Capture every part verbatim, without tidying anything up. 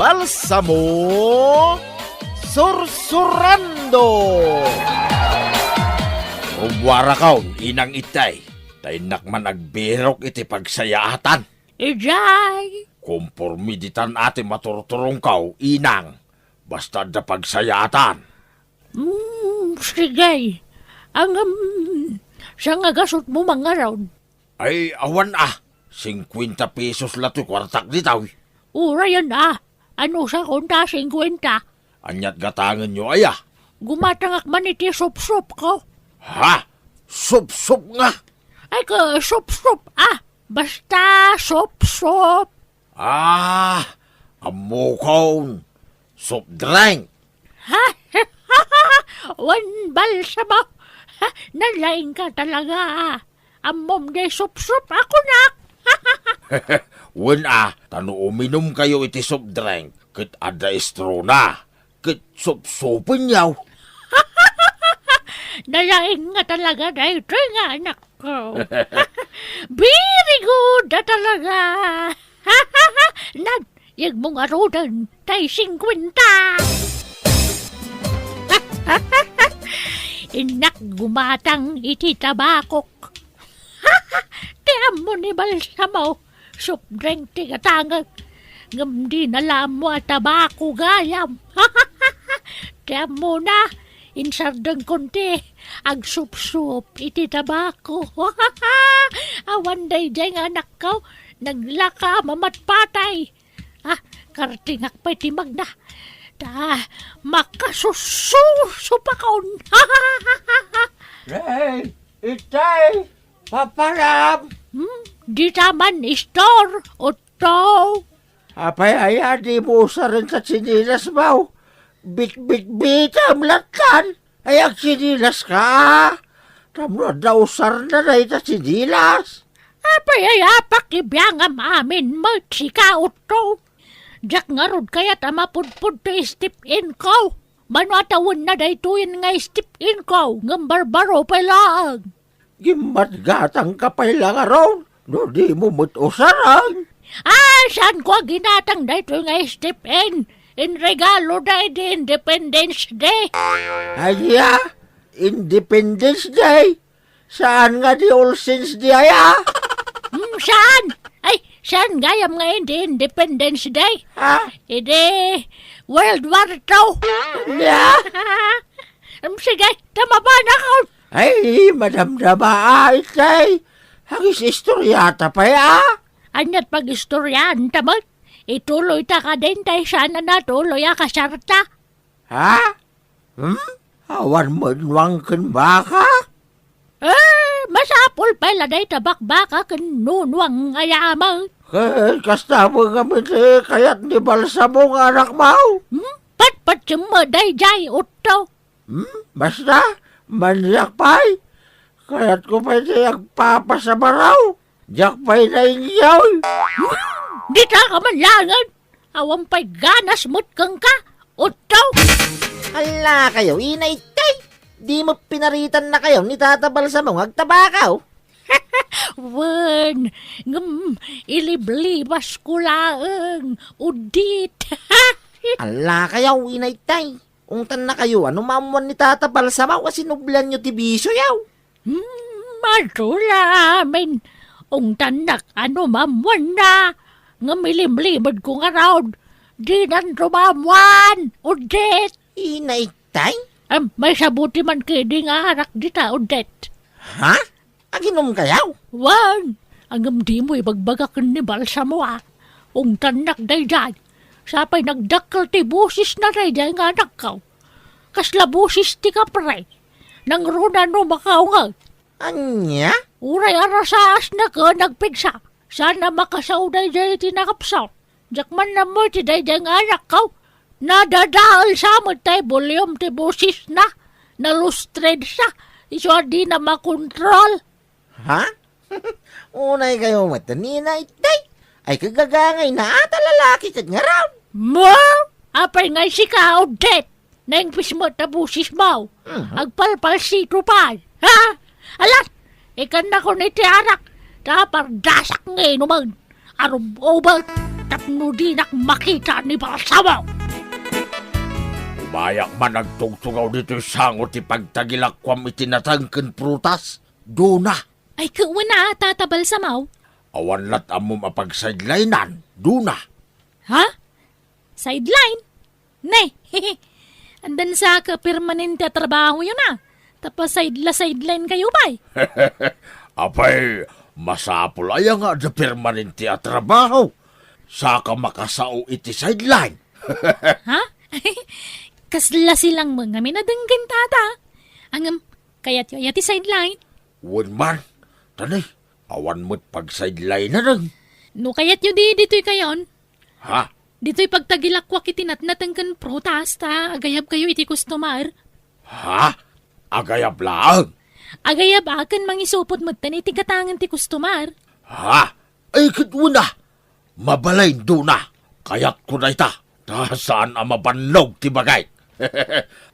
Balsamo Sursurando. Rummuarakon, Inang Itay, ta innak man agbirok iti pagsayaatan. Idiay. Komporme ditan a ti maturturongko, Inang. Basta adda pagsayaatan. Mm, sige. Ngem, saan nga gasutmo man ngarud? Ay, awan a. Singkuenta pesos la toy kuartak ditoy. Urayen a. Anusakon ta singkuenta? Aniat gatangenyo aya? Gumatangak man iti supsupko. Ha? Supsup nga? Ay, ka supsup, ah. Basta supsup. Ah, ammokon. Soft drink. Ha? Wen, Balsamo. Ha? Nalaing ka talaga, ah. Ammom diay supsup a kunak. Wen a, ta no uminumkayo iti soft drink, ket adda estrona, ket supsupenyo. Nalaing nga talaga daytoy nga anakko. Very good a talaga. Nan, yegmo ngaruden tay singkuenta. Innak gumatang iti tabakok. Ti ammo ni Balsamo, soft drink ti gatangek. Ngem dina la ammo a tabako gayam. Ti ammona, insardengkon ti agsupsup iti tabako. Awan daydiay nga anakko, naglaka a mamatpatay. Ah, kartingak pay ti magna. Ta, makasusupakon. Hey, itay, paparam. Hmm? Dita man, Istor, Otto. Apay aya dimo usaren ta tsinelasmo? Bitbitbitam lattan. Ay, agtsinilaska? Tapno adda usarna dayta tsinelas. Apay aya pakibiangam amin met sika, Otto? Diak ngarud kayat a mapudpod ti step-in ko. Mano a tawenna daytoyen nga step-in ko ngem barbaro pay laeng. Gimmatgatangka pay la ngarud no dimo met usaren. Ah, saanko a ginatang daytoy nga step-in? Inregalo da idi Independence Day. Ania? Independence Day? Saan nga di All Saints Day aya? Hmm, saan? Ay, saan gayam nga idi Independence Day? Ha? Idi World War Two. Ania? Hmm, sige, ta mapanakon. Ay, madamdama, ay, tay. Agis-istoryata pay, a? Aniat pag-istoryaanta met? Ituloyta kadin tay saan a natuloy a kasarta. Ha? Hmm? Awan met nuang ken baka? Eh, masapul pay la dayta bakbaka ken nunuang nga yaman. Ket kasta met ngamin ti kayat ni Balsamo nga anakmo? Hmm? Patpatsem met daydiay, Otto. Hmm? Basta, maniak pay. Kayatko pay ti agpapasabaraw. Diak pay nainyaw. Hmm? Dita ka man laengen. Awan pay ganas met kenka, Otto. Ala kayo, Ina Itay. Di met pinaritan na kayo ni Tata Balsamo nga agtabakaw. Wen, ngem, iliblibas ko laeng, udit. Ala kayo, Ina Itay. Ungtan na kayo, ano maammuan ni Tata Balsamo a sinublanyo ti bisyo yaw? Hmm, adu la amin. Ungtannak, ano maammuanna. Ngem ilimlimed ko ngarud. Dinan maammuan, Odette. Ina Itay? Em, maysa buti man kadi nga arak dita, Odette. Ha? Aginom kayo? Wen, ngem dimo ibagbaga ken ni Balsamo a. Ungtannak daydiay. Sapay nagdakkel ti bosesna daydiay nga anakko. Kasla boses ti kapre. Nangruna no makaunget. Ania? Uray arasaasna ken nagpigsa. Saan a makasao daydiay iti nakapsut. Diak man ammo iti daydiay nga anakko. Nadadaelsa met tay volume ti bosesna. Nalustredsa. Isu a dina makontrol. Ha? Unay kayo met ni Ina Itay. Ay, kagagangay na ata lalaki ket ngarud. Mo? Apay nga sika, Odette? Naingpis met ta bosesmo. Mhm. Agpalpalsito pay. Ha? Alas, ikannakon iti arak. Ta pardasak nga inumen. Arubobet. tapno dinak makita ni Balsamo. Umayak man agtugtugaw ditoy sango ti pagtagilakuam iti nateng ken prutas, Dona. Ay, kauna, Tata Balsamo. Awan lat ammom a pagsideline-an, Dona. Ha? Sideline? Ne, addan sa ka permanente a trabahoyo na. Tapno side la sideline kayo pay. Apay, masapul aya nga adda permanente a trabaho? Saka makasao iti sideline. Ha? Kasla silang mo ngamin a denggen, Tata. Ngem, kayatyo aya ti sideline? Wen man, tani, awan met pagsideline-anen. No kayatyo di, ditoy kayon. Ha? Ditoy pagtagilakuak iti natnateng ken prutas ta agayabkayo iti kustomar. Ha? Agayab laeng? Agayab a ken mangisupot metten iti gatangen ti kustomar. Ha? Ay, ket wen a. Mabalin, Dona. Kayatko dayta. Ta saan a mabannog ti bagik.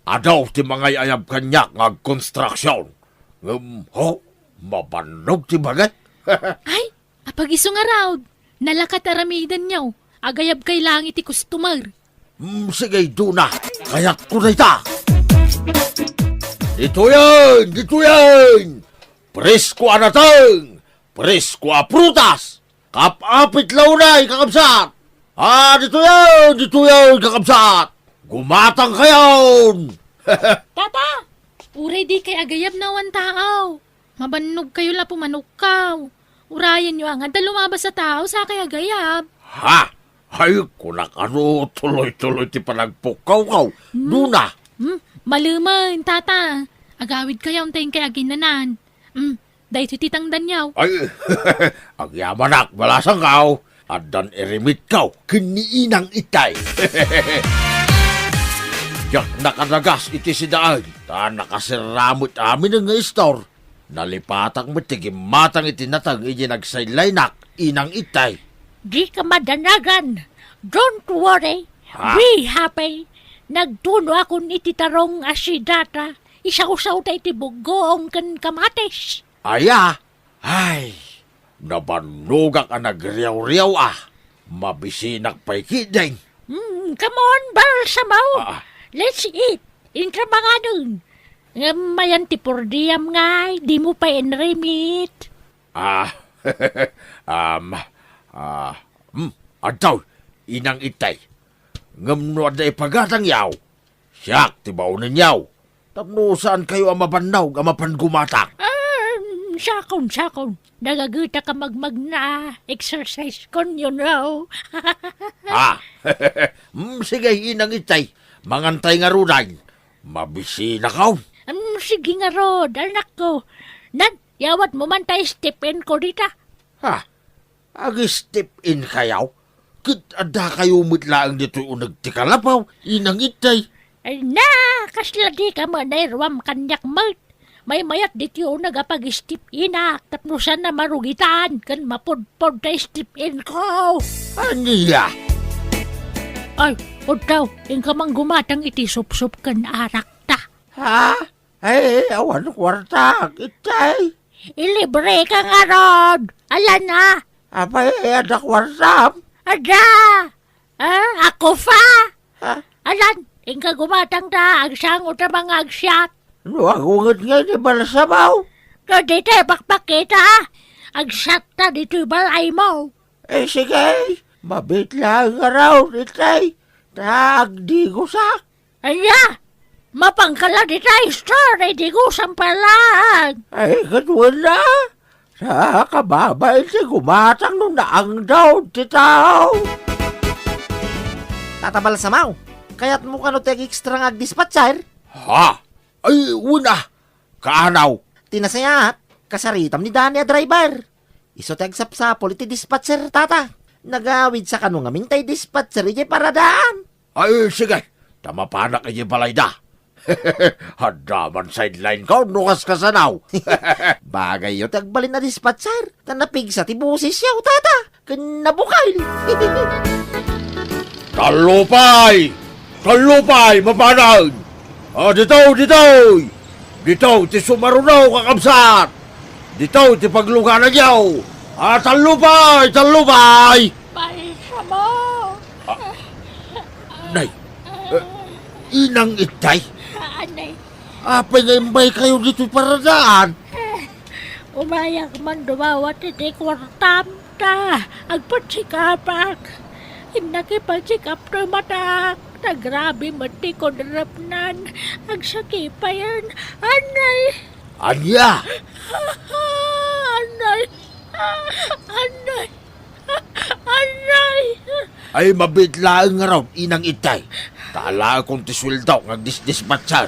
Adu ti mangay-ayab kaniak nga agkonstruksion. Ngem, ho, mabannog ti bagik. Ay, apag-isu ngarud, nalaka ti aramidenyo, agayabkay laeng iti kustomar. Mm, sige, Dona, kayatko dayta. Ditoyen, ditoyen! Presko a nateng, presko a prutas, kap-apit la unay, kakabsat! Ah, ditoyen, ditoyen, kakabsat! Gumatangkayon! Tata, uray dikay agayab no awan tao. Mabannogkayo la pumanukkaw. Urayenyo a nga adda lumabas a tao sakay agayab. Ha? Ay, kunak, ano tuloy-tuloy ti panagpukkawkaw? Hmm? Dona. Hmm? Malumen, Tata. Agawidkayo ta inkay aginnanan. Hmm, daytoy ti tangdanyo. Ay, agyamanak, balasangkaw. Addan irimitkaw ken ni Inang Itay. Diak nakadagas iti sidaen, ta nakasirra met amin nga istor. Nalipatak met ti gimmatang iti nateng idi nagsideline-ak, Inang Itay. Dika madanagan. Don't worry. Ha? Be happy. Nagtunoakon iti tarong a sidata. Isawsawta iti buggoong ken kamatis. Aya? Ay, nabannogak a nagriawriaw a. Mabisinak pay ketdin. Mm, come on, Balsamo. Ah. Let's eat. Inka manganen. Ngem ayan ti purdiam ngay, dimo pay inrimit. Ah, um, ah, hmm, adtoy, Inang Itay. Ngem no adda ipagatangyo, siak ti baonenyo. Tapno saankayo a mabannog a mapan gumatang. Ah, sakon, sakon. Nagagetak a magmagna. Exercise kon, you know. Ah, hmm, sige, Inang Itay. Mangantay ngaruden. Mabisinakaw. Hmm, sige ngarud, anakko. Nan, yawatmo man ta step-in ko dita. Ha? Ag-step-in kayo? Ket addakayo met laeng ditoy uneg ti kalapaw, Inang Itay. Ay na, kasla dika manay ruam kaniak met. Maymayat ditoy uneg a pag-step-inak tapno saan a marugitan ken mapudpod ta step-in ko. Ania? Ay, udto, inka man gumatang iti supsup ken arakta. Ha? Ay, awan kuartak, Itay. Ilibreka ngarud. Alan a. Apay, adda kuartam? Adda. Ah, ako pa. Ha? Alan, inka gumatang ta, agsango ta mga agsiat. No, agunget nga ini balsamaw. Kadi te, pakpakita. Agsiat ta ditoy balay mo. Eh, sige. Mabitla nga raw, Itay. Ta agdigosak. Aya, mapangkala dita istor, ay digusam pala. Ay, katwala. Sa kababay ti gumatang no naangdaw ti tao. Tata Balsamaw, kayatmo kano ti extra nga agdispatcher? Ha? Ay, una. Kaanaw. Ti nasayaat, kasaritam ni Dani a driver. Isu ti agsapsapul iti dispatcher, Tata. Nagawid sa kano ngamin tay dispatcher idiay paradaan. Ay, sige. Ta mapanak idiay balayda. Adda man sideline ko no kaskasanaw. Bagayyo ti agbalin a dispatcher. Ta napigsa ti bosesyo, Tata. Ken nabukal. Tallupay! Tallupay! Mapanan! Ah, ditoy, ditoy! Ditoy ti sumaruno, kakabsat! Ditoy ti paglugananyo! Ah, tallupay! Tallupay! Balsamo! Nay, eh, Inang Itay? Anay. Apay nga imbaykayo ditoy paradaan? Eh, umayak man dumawat iti kuartam ta. Agpa-check-upak. Innak ipa-check-up ti matak. Nagrabe met ti kunrepnan. Agsakipayan. Anay. Ania? Anay. Anay. Anay. Ay, mabiit laeng ngarud, Inang Itay. Ta alaekon ti sueldo nga agdisdispatchar.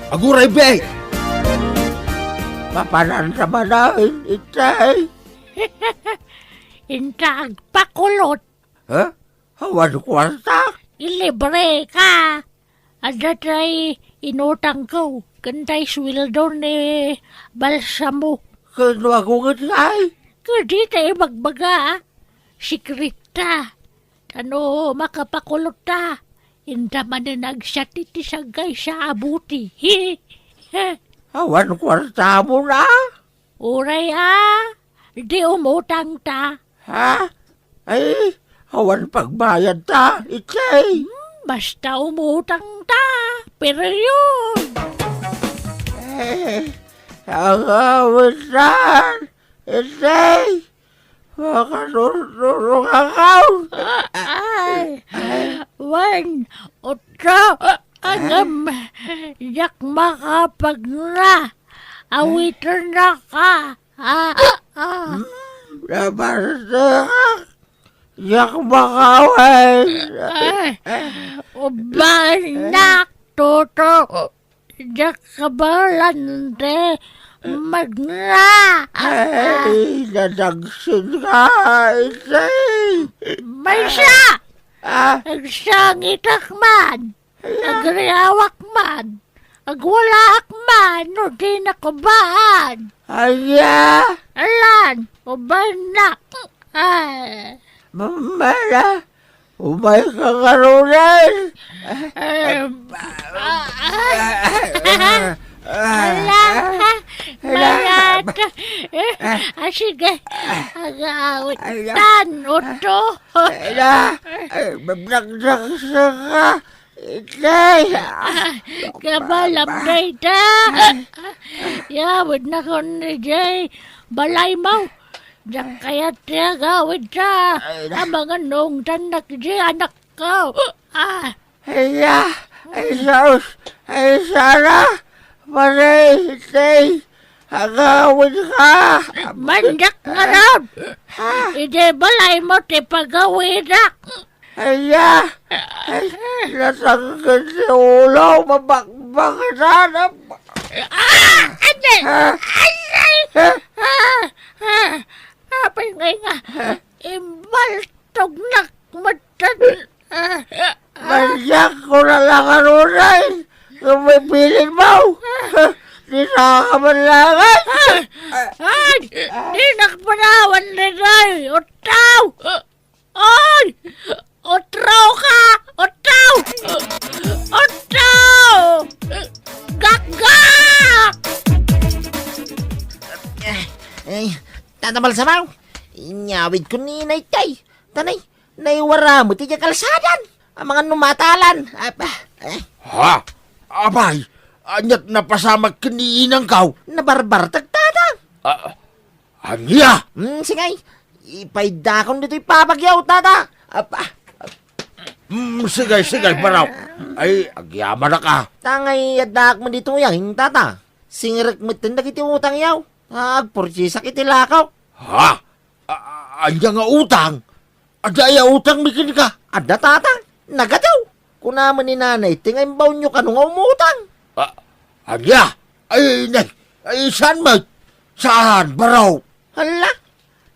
Aguray, be! Mapananta manen, Itay. Inta agpakulot. Ha? Awan kuarta? Ilibre ka. Adda tay inutangko, ken tay sueldo ni Balsamo. Ken no ako ket, ay? Kadi ta ibagbaga, a? Sekret ta. Ta no makapakulot ta, inta manen agsiat iti sagaysa a buti. Awan kuartamon, a? Uray, a, di umutang ta. Ha? Ay, awan pagbayad ta, Itay. Hmm, basta umutang ta, period. Eh, agawitan, Itay. Makaturturong ako. Ay, wen, utro, agam, yak makapagna. Awitan na ka. Ah, ah. Hmm, nabartek. Diak makawin. Ay, ubanak, Toto. Diak kabaelan ti magna. Ay, nadagsen ka, Itay. Maysa! Ah? Agsangitak man. Agriawak man, agwalaak man, no dinak ubaan. Ania? Alan, ubanak. Ay. Mamala, umayka ngaruden. Eh, ah, ah, ala, ala. Mayat. Eh, ah, sige. Agaawit tan, uto. Ala, eh, mabnagdagsa ka. Itay! Ah, kabalam dayta. Yawidnakon idiay balaymo. Diak kayat ti agawidta. Ay, na. Amangan no ungtannak idiay anakko. Ah. Ay, na. Ay, sus. Ay, sana. Pare, Itay. Agawidka. Mandiak ngarud. Ha? Idiay balaymo ti pagawidak. Aya! Ay, nasangked ti ulo, mabakbak na, na. Ah! Anay! Ah! Anay! Ah! Ah! Ah! Apay ngay nga? Imbaltognak metten. Ah! Ah! Mandiak ko na lang aruray. Kung may pilit mo. Di na ka man langan. Ah! Ah! Dinak panawan, Riday! Otaw! Oy! Otraw ka! Otraw! Otraw! Gakgak! Ay, Tata Balsamo, inyawidko ni Inay Tay. Tanay, naiwara met idiay kalsadan. Amangan no matalan. Apa, eh. Ha? Apay, ania't napasamak ken ni inangko? Nabarbartek, Tata. Ah, Ania? Hmm, sige. Ipaydakon ditoy papagyo, Tata. Apa? Hmm, sige, sige, Baraw. Ay, agyamanak a. Tangay addaak met ditoy, Tata. Singirek metten dagiti utangyo. Agpursisak iti lakok. Ha? A-, a-, ania nga utang? Adda aya utangmi kenka? Adda, Tata. Nagadaw. Kuna met ni Nanay Te nga imbaonyo kano nga umutang. Ah, ania? Ay, nay, ay, saan met? Saan, Baraw? Hala,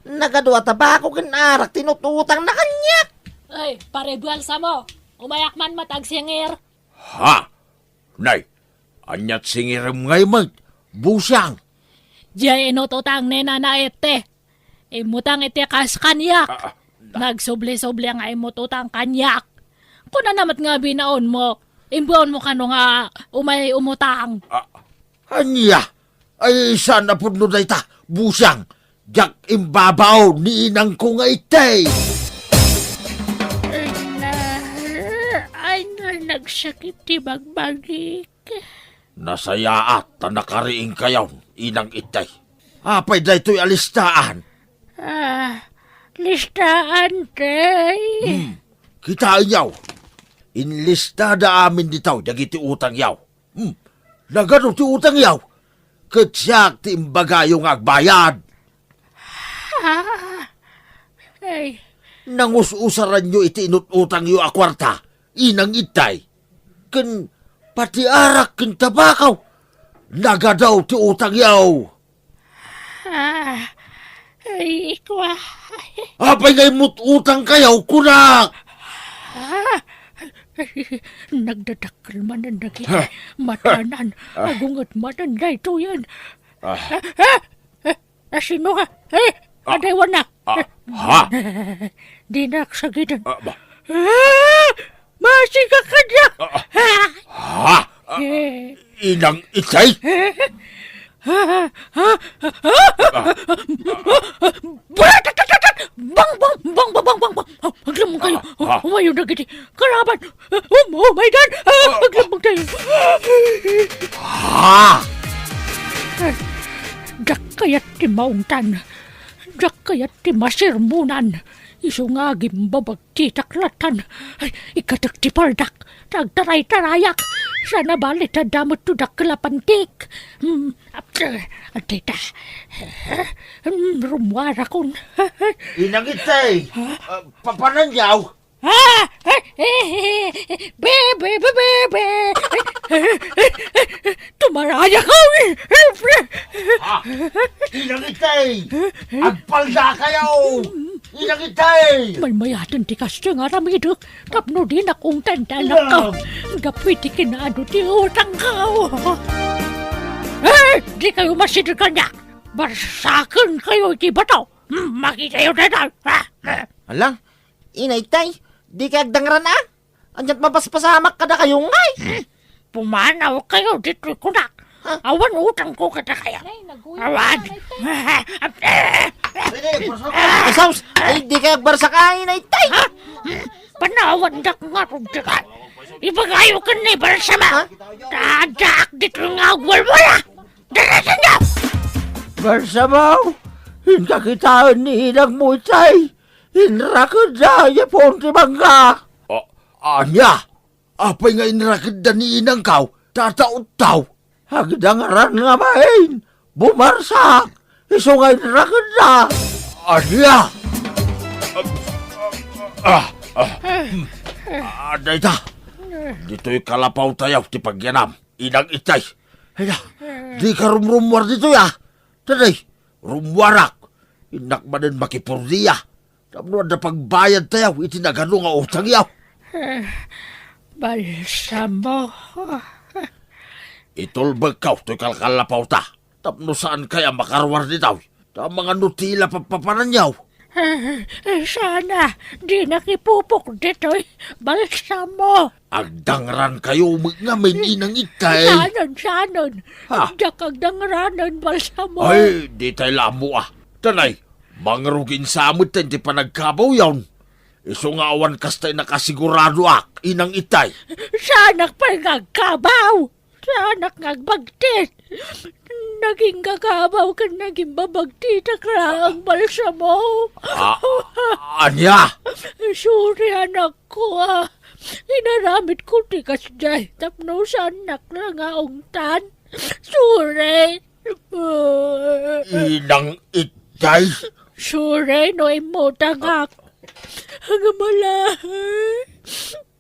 nagadu a tabako ken arak ti inut-utangna kaniak. Ay, Pare Balsamo, umayak man met agsingir. Ha? Nay, ania't singirem ngay met, Busang? Diay inut-utang ni Nanay Te. Immutang iti kas kaniak. Ah, ah, na- Nagsubli-subli nga immututang kaniak. Kunana met nga binaonmo, imbaonmo kano nga umay umutang. Ah, ania? Ay, saan a pudno dayta, Busang? Diak imbabao ni inangko nga itay. Agsakit ti bagbagik. Nasayaat ta nakariingkayon, Inang Itay. Apay daytoy a listaan? Ah, listaan, tay. Hmm. Kitaenyo. Inlistada amin ditaw dagiti utangyo. Hmm. Nagano ti utangyo? Ket siak ti imbagayo nga agbayad. Ah, ay. Nangus-usaranyo iti inut-utangyo a kuarta, Inang Itay. Ken pati arak ken tabako, nagadaw ti utangyo. Ah, ay, ikwa. Apay nga immut-utangkayo, kunak? Ah, nagdadakkel manen dagiti matanan. Agunget manen daytoyen. Ah. Ah, ah, ah, sino ka? Eh, ah, adaywan na. Ah, ha? Di na agsagiden. Ah, ba? Ah, masiga ka diak. Ah, ah. Ha? Ah, eh. Inang Itay? Eh. Ah, ah, ah, ah. Ah. Bang, bang, bang, bang, bang, bang, bang. Ah, aglemmengkayo. Ah, ah. Umayo dagiti kalaban. Um, oh my God! Ah, aglemmengkayo. Ha? Diak kayat ti maungtan. Diak kayat ti masermonan. Isu nga agimbabag ti taklatan. Ay, ikkatek ti paldak. Ta agtaray-tarayak. Saan a bale ta adda met to dakkel a pantik. Hmm, apte, adda ita. Hmm, rummuarakon. Inang Itay, ha? Ah, papananyo? Ah! Eh, eh, eh, eh, be, be, be, be, be. Tumarayak, awi. Ah, Inang Itay! Agpaldakayo! Inang Itay! Maymayaten ti kasta nga aramidek tapno dinak ungtan ti anakko. Gapu iti kinaadu ti utangko. Eh, dikayo masider kaniak. Barsakenkayo iti bato. Hmm, makitayo daytoy. Ah, ah. Ala, Inang Itay, dikay agdangran a? Ania't mapaspasamak kadakayo ngay? Hmm? Pumanawkayo ditoy kunak. Ha? Awan utangko kadakayo. Awan. Ay, barsak. Ay, dikay agbarsak a, Inang Itay. Ha? Hmm? Panawandak ngarud dikay. Ibagayo ken ni Balsamo. Ha? Ta addaak ditoy nga agwalwala. Darasenyo! Balsamo, inka kitaen ni inangmo itay. Inrakedda ya puon ti mangga. Ah, ania? Apay nga inrakedda ni inangko? Tataottaw. Agdangran nga main. Bumarsak. Isu nga inrakedda. Ania? Ah, ah, ah, hmm. Ah, dayta. Ditoy kalapawtayo ti pagyanam. Inang itay. Aya, dika rumrummuar ditoy, a. Dayta, rummuarak. Innak manen makipurdia. Tapno adda pagbayadtayo iti nagano nga utangyo. Balsamo. Itulbekko toy kalkalapawta. Tapno saankayo a makaruar ditoy. Ta mangano ti ila papapananyo. Eh, eh, sana, dinak ipupok ditoy. Balsamo. Agdangrankayo met ngamin, inang itay. Sanon, sanon? Ha? Diak agdangranen, Balsamo. Ay, ditay la ammo, a. Tanay, mangrugi sa met ti panagkabawyon. Isu nga awan kasta nakasiguradoak, inang itay. Saanak pay nga agkabaw. Saanak nga agbagtit. Naging kakabaw ken naging babagtitak laeng, Balsamo. Ah, ania? Sorry, anakko, a. Inaramidko ti kasdiay tapno saannak la nga ungtan. Sorry. Inang itay. Sorry no immutangak. Agmalahay.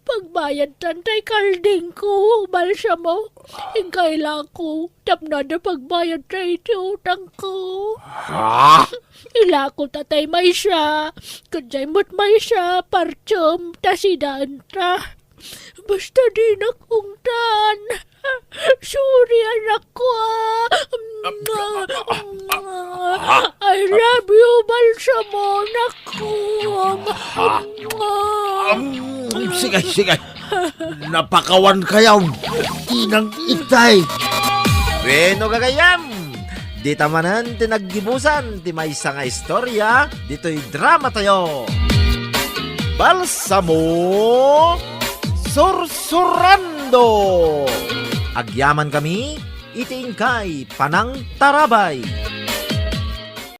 Pagbayadtan tay kaldingko, Balsamo. Inka ilako, tapno adda pagbayadta iti utangko. Ha? Ilako ta tay maysa, ket diay met maysa, partem, ta sidaenta. Basta dinak ungtan. Sorry, anakko, a. Ah, ah, ah, ah, ah. I love you, Balsamo, anakko. Ah. Um, sige, sige. Napakawankayo, inang itay. Bueno, gagayam, dita manen ti naggibusan ti maysa nga istorya ditoy dramatayo. Balsamo Sursurando! Agyamankami iti inkay panangtarabay.